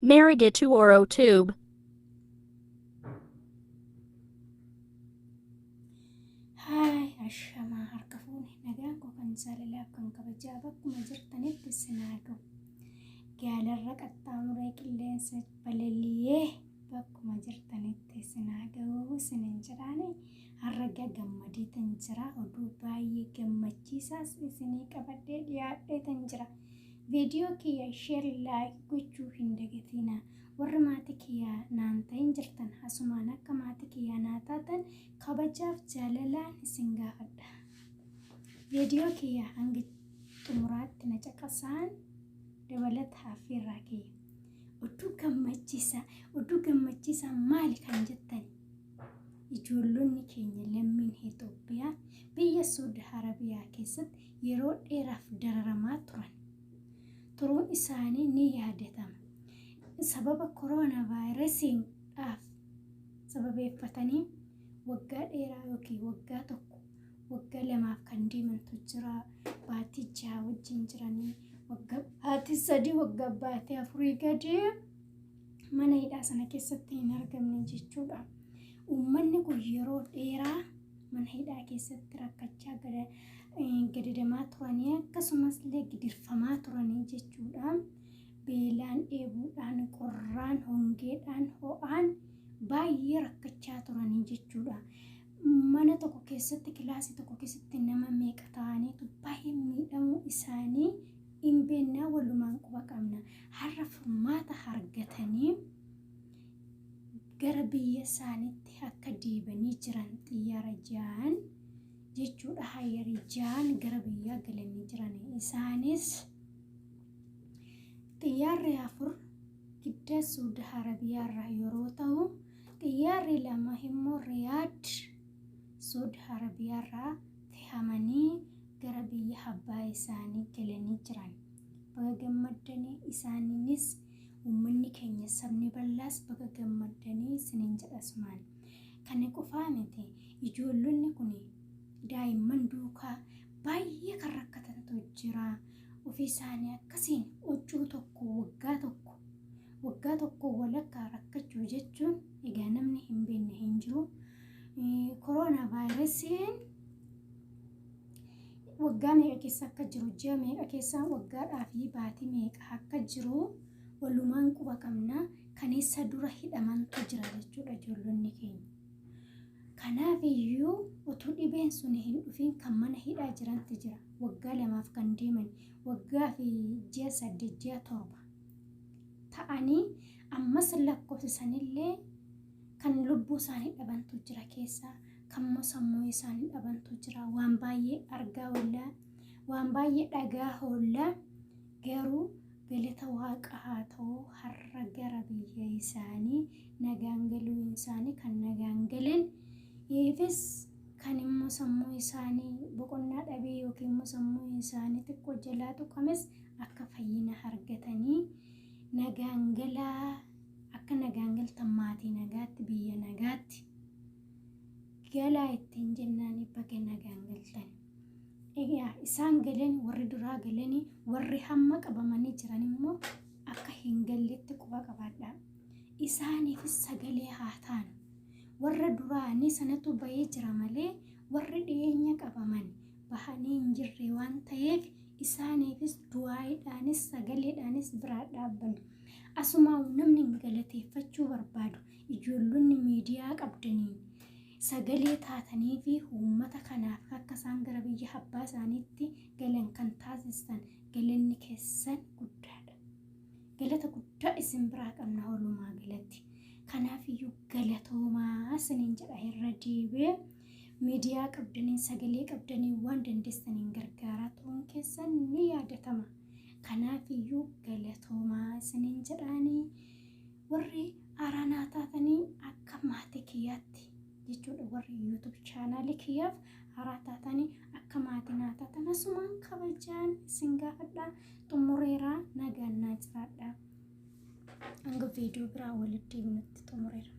Marigitu Oro Tube. Haay, ashamaa, harka fuune, nagaan koo kan jaalalaaf kan kabajaa bakkuma jirtanitti isin haa ga'u. Gaalarra qaxxaamuree qilleensa balali'ee bakkuma jirtanitti isin haa ga'u isinin jedhaani. Har'a gammadeetan jira, oduu baay'ee gammachiisaas isinii qabadhee dhiyaadheetan jira. Viidiyoo kiyya share, like gochuu hin dagatinaa. Warri maatii kiyyaa naan ta'in jirtan asumaan akka maatii kiyyaa naa taatan kabajaaf jaalalaan isin gaafadha. Viidiyoo kiyya hanga xumuraatti na caqasaan dabalata affeerraa kiyya. Oduu gammachiisaa, oduu gammachiisaa maali kan jettan, ijoollonni keenya lammiin Itoophiyaa biyya Suudi Arabiyaa keessatti yeroo dheeraaf dararamaa turan. Turuun isaanii ni yaadatama. Sababa kooroonaa vaayirasiidhaaf sababeeffatanii waggaa dheeraa yookiin waggaa 1, waggaa 2f kan deemantu jira. Baatii 6 wajjin jiranii, waggaa baatii 3, waggaa baatii 4 gadi mana hidhaa sana keessatti hin argamne jechuudha. Uummanni kun yeroo dheeraa mana hidhaa keessatti rakkachaa, gadadamaa turanii, akkasumas illee gidirfamaa turanii jechuudha. Beelaan, dheebuudhaan, qorraan, hongeedhaan, ho'aan baay'ee rakkachaa turanii jechuudha. Mana tokko keessatti, kilaasii tokko keessatti nama meeqa ta'aniitu baay'ee miidhamuu isaanii hin beennaa, walumaan quba qabna. Har'a furmaata argatanii gara biyya isaaniitti akka deebanii jiran, xiyyaara 6n jechuudha. Hayyarii 6n gara biyyaa galanii jiran. Isaanis xiyyaarri 4 Jiddaa Suudi Arabiyaarraa yeroo ta'u, xiyyaarri 2 immoo Riyaad Suudi Arabiyaarraa fe'amanii gara biyya abbaa isaanii galanii jiran. Baga gammaddanii, isaaniinis uummanni keenya sabni bal'aas baga gammaddanii isiniin jedha asumaan. Kana qofaa miti, ijoollonni kun daa'imman duukaa baay'ee kan rakkatantu jira. Ofii isaanii akkasiin huccuu tokko waggaa 1, waggaa 1 walakkaa rakkachuu jechuun egaa namni hin beekne hin jiru. Kooroonaa vaayirasiin waggaa meeqa keessa akka jiru, ji'a meeqa keessa, waggaadhaa fi baatii meeqa akka jiru walumaan quba qabna. Kan isa dura hidhamantu jira jechuudha ijoollonni keenya. Kanaaf iyyuu utuu dhibeen sun hin dhufin kan mana hidhaa jirantu jira. Waggaa 2f kan deeman, waggaa fi ji'a 8, ji'a 7 ta'anii ammas lakkoofsisanillee kan lubbuu isaanii dhabantu jira keessaa, kan immoo sammuu isaanii dhabantu jira. Waan baay'ee argaa oollaa, waan baay'ee dhagaa oollaa, garuu galata waaqa haa ta'u, har'a gara biyya isaanii nagaan galuu isaanii, kan nagaan galan ifis, kan immoo sammuu isaanii boqonnaa dhabee yookiin immoo sammuu isaanii xiqqoo jalaa tuqames akka fayyina argatanii nagaan galaa, akka nagaan galtan, maatii nagaatti, biyya nagaatti galaa ittiin jennaan, baga nagaan galtan. Egaa isaan galan, warri duraa galanii, warri hamma qabamanii jiran immoo akka hin galletti quba qabaadhaa. Isaaniifis sagalee haa taanu. Warra duraanii sanatu bahee jira malee warri dhiyeenya qabaman bahanii hin jirre waan ta'eef isaaniifis du'aayiidhaanis sagaleedhaanis biraa dhaabbannu. Asumaa namni galateeffachuu barbaadu, ijoollonni miidiyaa qabdanii sagalee taatanii fi uummata kanaaf akka isaan gara biyya abbaa isaaniitti galan kan taasistan, galanni keessan guddaadha. Galata guddaa isin biraa qabna walumaa galatti. Kanaaf iyyuu galatoomaa isiniin jedha irra deebi'ee. Miidiyaa qabdaniin, sagalee qabdaniin, waan dandeessaniin gargaaraa turuun keessan ni yaadatama. Kanaaf iyyuu galatoomaa isiniin jedhaanii, warri haaraa taatanii akka maatii kiyyaatti jechuudha, warri YouTube chaanaalii kiyyaaf haaraa taatanii akka maatii naa taatan asumaan kabajaan isin gaafadhaa. Xumureeraa, nagaan naa jiraadhaa. Hanga viidiyoo biraa walitti deebinutti xumureera.